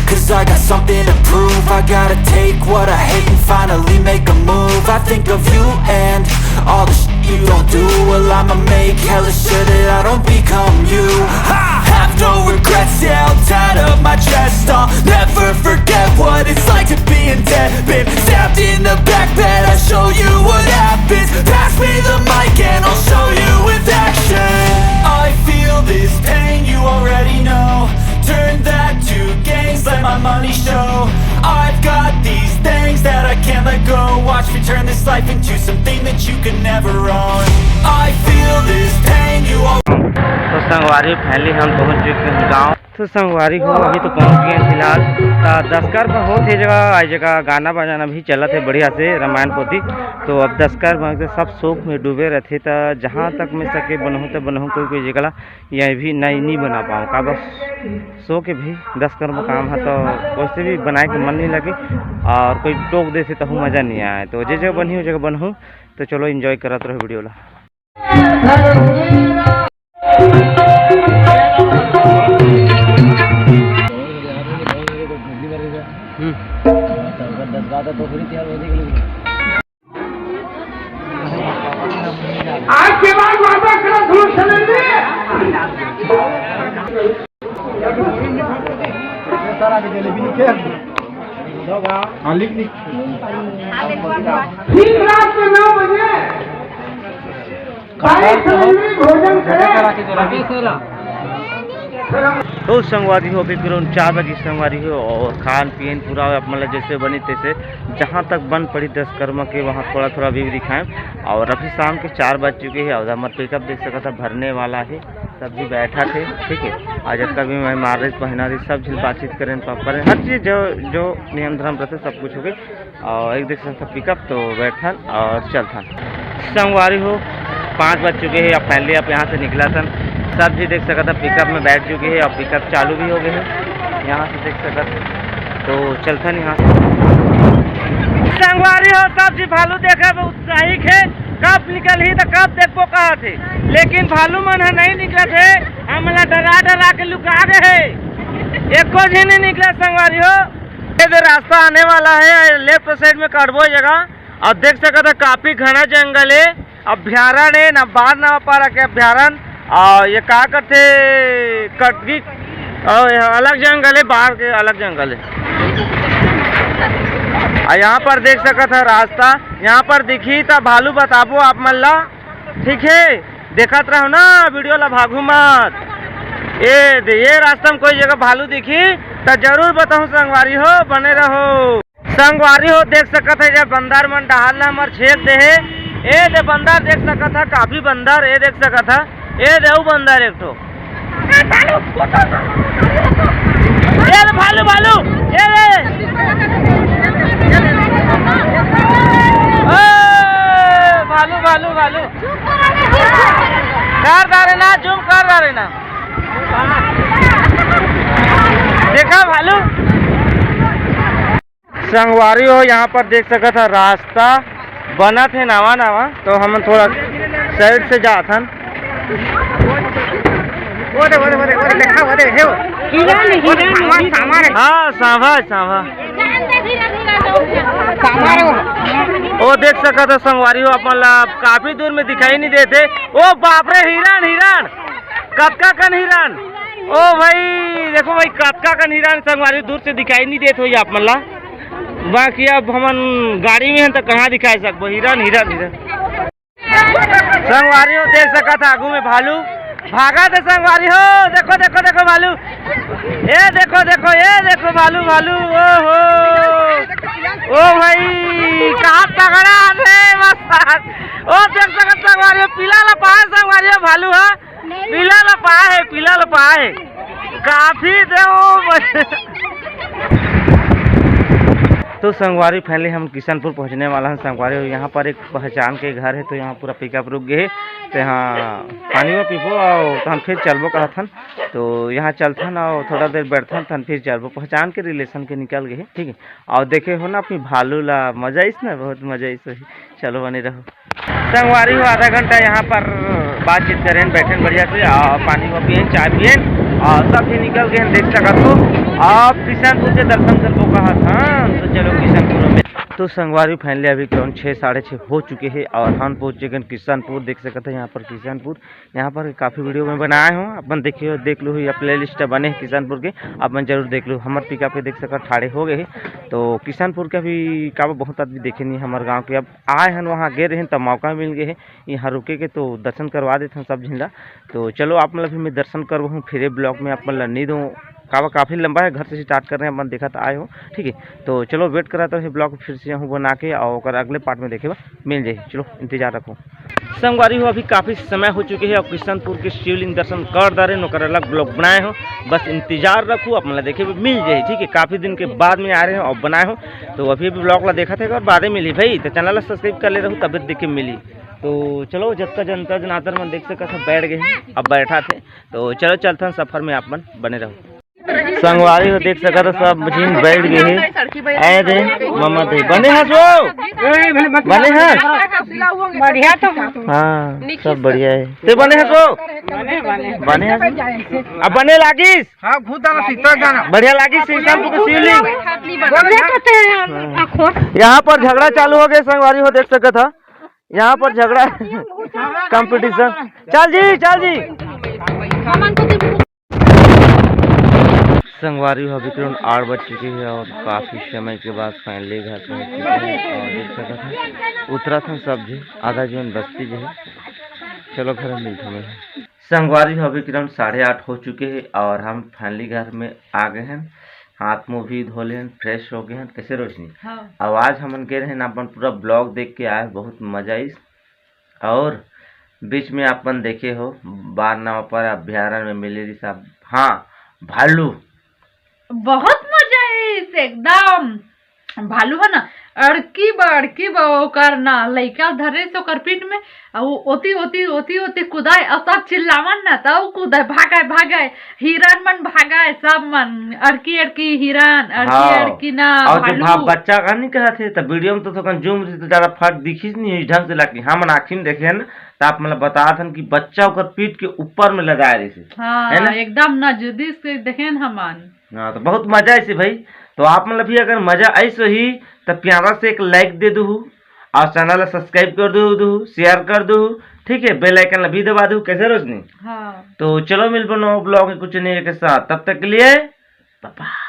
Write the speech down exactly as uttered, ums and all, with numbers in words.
Cause I got something to prove. I gotta take what I hate and finally make a move. I think of you and all the shit you don't do. Well, I'ma make hella sure that I don't become you. I have no regrets, yeah, I'll tie up my chest. I'll never forget what it's like to be in debt. Been stabbed in the back bed, I'll show you what happens. Pass me the mic and I'll show you with action. I feel this pain, you already know. Turn that to gains, let my money show. I've got these things that I can't let go. Watch me turn this life into something that you could never own. I feel this pain, you all तो संगवारी, finally हम पहुंच चुके हैं गांव। तो संगवारी हो, अभी तो पहुंच गए हैं फिलहाल। तो दसकर पर होत हे जगह, आई जगह गाना बजाना भी चलत हे बढ़िया से रामायण पोथी। तो अब दसकर पर तो सब शोक में डूबे रहते, तो जहाँ तक मैं सके बनहूँ तो बनहूँ, कोई कोई जगह ला ये भी नहीं, नहीं बना पाऊँ का, बस शोक हे भी दसकर में काम है, तो वैसे भी बनाए के मन नहीं लगे और कोई टोक दे से तहु मज़ा नहीं आए। तो जे जगह बनही, वो जगह बनहूँ। तो चलो, एंजॉय करत रहो वीडियो ला। आज के बाद वादा करो, झूठ से नहीं। हाँ, लिख, लिख। ठीक रात में नौ बजे बाईस फरवरी भोजन करें। तो संगवारी हो, अभी ग्राउंड चार बजे संगवारी हो, और खान पीन पूरा आप मतलब जैसे बनी तैसे, जहाँ तक बन पड़ी दसकर के, वहाँ थोड़ा थोड़ा व्यू दिखाएं। और अभी शाम के चार बज चुके हैं, और हमर पिकअप देख सकत है भरने वाला है, सब भी बैठा थे, ठीक है। और जब कभी मैं मार रही पहना रही, सब झिल बातचीत करें, पाप करें, हर चीज़ जो जो नियम धर्म रहते, सब कुछ हो गए। और एक देख सकत पिकअप तो बैठन और चलथन। संगवारी हो, पाँच बज चुके हैं। अब फाइनली आप यहाँ से निकला थन, सब जी देख सकत है पिकअप में बैठ चुके हैं और पिकअप चालू भी हो गए हैं। यहाँ से देख सकत, तो चलथन यहाँ से। संगवारी हो, सब जी भालू देखे में उत्साहित है, कब निकलही तो कब देखबो कहा थे, लेकिन भालू मन ह नहीं निकलत है, हमला डरा डरा के लुका दे है, एको झिन नहीं निकला संगवारी हो। ये दे रास्ता आने वाला है, लेफ्ट साइड में कटबो जगह। अब देख सकत है काफी घना जंगल है, अभ्यारण है ना, बार नवा पारा के अभ्यारण। और ये का करथे कटगी, और ये अलग जंगल है, बाहर के अलग जंगल है। और यहाँ पर देख सकत है रास्ता, यहाँ पर दिखी त भालू बताबो आप मन ला, ठीक है, देखत रहो ना वीडियो ला, भागू मत। ए दे, ये रास्ता में कोई जगह भालू दिखी त जरूर बताहूँ संगवारी हो, बने रहो। संगवारी हो, देख सकत है, ये बंदर मन डहार ला हमर छेक दे हे। ए दे बंदर देख सकत है, काफी बंदर, ए देख सकत है, ए दे अउ बंदर एक ठो। ए दे भालू, भालू, ए दे। ओ, भालू, भालू, भालू। कर डारे ना, जूम कर डारे ना। देखा भालू। संगवारी हो, यहाँ पर देख सकत है रास्ता बनत है नवा नवा, तो हम थोड़ा साइड से जात हन। वो दे, वो दे, वो दे, वो दे, देखा, वो दे, हे वो। हिरण, हिरण, सामा, हिरण। सामा रे। हाँ, सांभा, सांभा। वो देख सकत है संगवारी हो, अपन ला काफी दूर में दिखाई नहीं देते। ओ बाप रे, हिरण, हिरण, कतका कन हिरण। ओ भाई, देखो भाई, कतका कन हिरण संगवारी दूर से दिखाई नहीं देत होई आप मन ला। बाकी अब हमन गाड़ी में हन त कहाँ दिखाई सकबो? हिरण, हिरण, हिरण। संगवारी हो, देख सकत है आगू में भालू। भागा थे संगवारी हो, देखो, देखो, देखो भालू। ए देखो, देखो, ए देखो भालू, भालू। ओ हो, ओ भाई, का तगड़ा है मस्त। ओ देख सकत संगवारी हो, पीला ला पाए संगवारी हो भालू, हाँ। पीला ला पाए है, पीला ला पाए है। काफी दे वो। तो संगवारी, फाइनली हम किशनपुर पहुंचने वाला हैं। संगवारी, यहाँ पर एक पहचान के घर है, तो यहाँ पूरा पिकअप रुक गए है। तो यहाँ पानी वो पीबो और तो हम फिर चलबो कहत हन। तो यहाँ चलथन और थोड़ा देर बैठथन, तहन फिर चलबो। पहचान के रिलेशन के निकल गए है, ठीक है। और देखे हो ना अपनी भालू ला, मजा आइस ना, बहुत मजा आइस वही। चलो बने रहो। संगवारी हो, आधा घंटा यहाँ पर बातचीत करें, बैठें बढ़िया से, आ, पानी वो पिए, चाय पिए, हाँ, सब झन निकल गे हन, देख सकत हो। अब किशनपुर के दर्शन करबो कहत हन, तो चलो किशनपुर में। तो संगवारी, finally अभी करीबन छः, साढ़े छः हो चुके हे और हम पहुँच चुके हन किशनपुर। देख सकत हो यहाँ पर किशनपुर, यहाँ पर काफ़ी video में बनाए हो, अपन देखियो, देख लो, ये playlist बने हे किशनपुर के, अपन जरूर देख लो। हमर pickup के देख सकत ठाड़े हो गए हे। तो किशनपुर के अभी का बहुत आदमी देखे नहीं हमर गाँव के, अब आए हन, वहाँ गे रहेन तब मौका मिल गए हे यहाँ रुके के, तो दर्शन करवा देथन सब झन ला। तो चलो, आप मन ला भी मैं दर्शन करवाहूँ, फिर ये vlog में आप मन ला नहीं दूँ, कावा काफ़ी लंबा है, घर से start कर रहे हैं, अपन देखत आए हो, ठीक है। तो चलो, wait करा तो ये vlog फिर से हूँ बना के, और ओकर अगले part में देखे बर मिल जाए। चलो, इंतजार रखो। संगवारी हो, अभी काफ़ी समय हो चुके हे और किशनपुर के शिवलिंग दर्शन कर डारे, ओकर अलग vlog बनाए हो, बस इंतजार रखो, आप मन ला देखे बर मिल जाए, ठीक है। काफ़ी दिन के बाद में आ रहे हो और बनाए हो, तो अभी भी vlog ला देखत हे और बादे मिली भाई, तो channel ला subscribe कर ले रहू, तब देखे मिली। तो चलो, जतका जनता जनार्दन मन देख सकत हो, बैठ गए हे, अब बैठा थे, तो चलो चलथन सफर में, आप मन बने रहो। संगवारी हो, देख सकत हो, सब झिन बैठ गए हे। आए दे, मम्मा दे, बने हस वो? बने हस? बढ़िया तो। हाँ, सब बढ़िया है। ते बने हस वो? बने हस? अब बने लागिस? हाँ, घूम जाना, सीता जाना। बढ़िया लागिस, शीशम को शिवलिंग। यहाँ पर झगड़ा चालू हो गया, संगवारी हो, देख सकत हो। यहाँ पर झगड़ा, competition। चल जी, चल जी। संगवारी हो, अभी करीबन आठ बज चुके हे और काफ़ी समय के बाद finally घर पहुँच चुके हे। और देख सकत हो, उतरत हन सब झिन, आधा झिन बस्ती जे हे। चलो, घर में मिलथन। संगवारी हो, अभी करीबन साढ़े आठ हो चुके हे और हम finally घर में आ गए हन। हाथ मुंह भी धो ले हन, fresh हो गए हन। कैसे रोशनी? हाँ। अब आज हमन गे रहेन, अपन पूरा vlog देख के आए, बहुत मजा आइस। और बीच में आप मन देखे हो, बारनवा पर अभ्यारण्य में मिले रहिस सब, हाँ, भालू। बहुत मजा आइस एकदम। भालू है ना, अड़की बा, अड़की बा ओकर ना, लइका धरे से ओकर पीठ में, आ वो ओती, ओती, ओती, ओती कुदाय, और सब चिल्लावन ना, तब कुदाय, भागाय, भागाय, हिरन मन भागाय, सब मन, अड़की, अड़की हिरन, अड़की, हाँ। अड़की ना, और जो भालू। भा-, बच्चा का नहीं कहत हे, तो video में तो थोकन zoom से तो ज्यादा फट दिखिस नहीं ढंग से, लेकिन हमन आँखी में देखे हन, तो आप मन ला बतात हन कि बच्चा ओकर पीठ के ऊपर में लदाय रहिस हे, हाँ, है ना? एकदम नजदीक से देखे हन हमन। हाँ, तो बहुत मजा आइस भाई। तो आप मन ला भी अगर मजा आइस होही, तो प्यारा से एक like दे दूहू और channel ला subscribe कर दू, दू, share कर दू, ठीक है, bell icon ला भी दबा दू। कैसे रोशनी? हाँ। तो चलो मिलबो नवा vlog में कुछ नए के साथ, तब तक के लिए bye bye।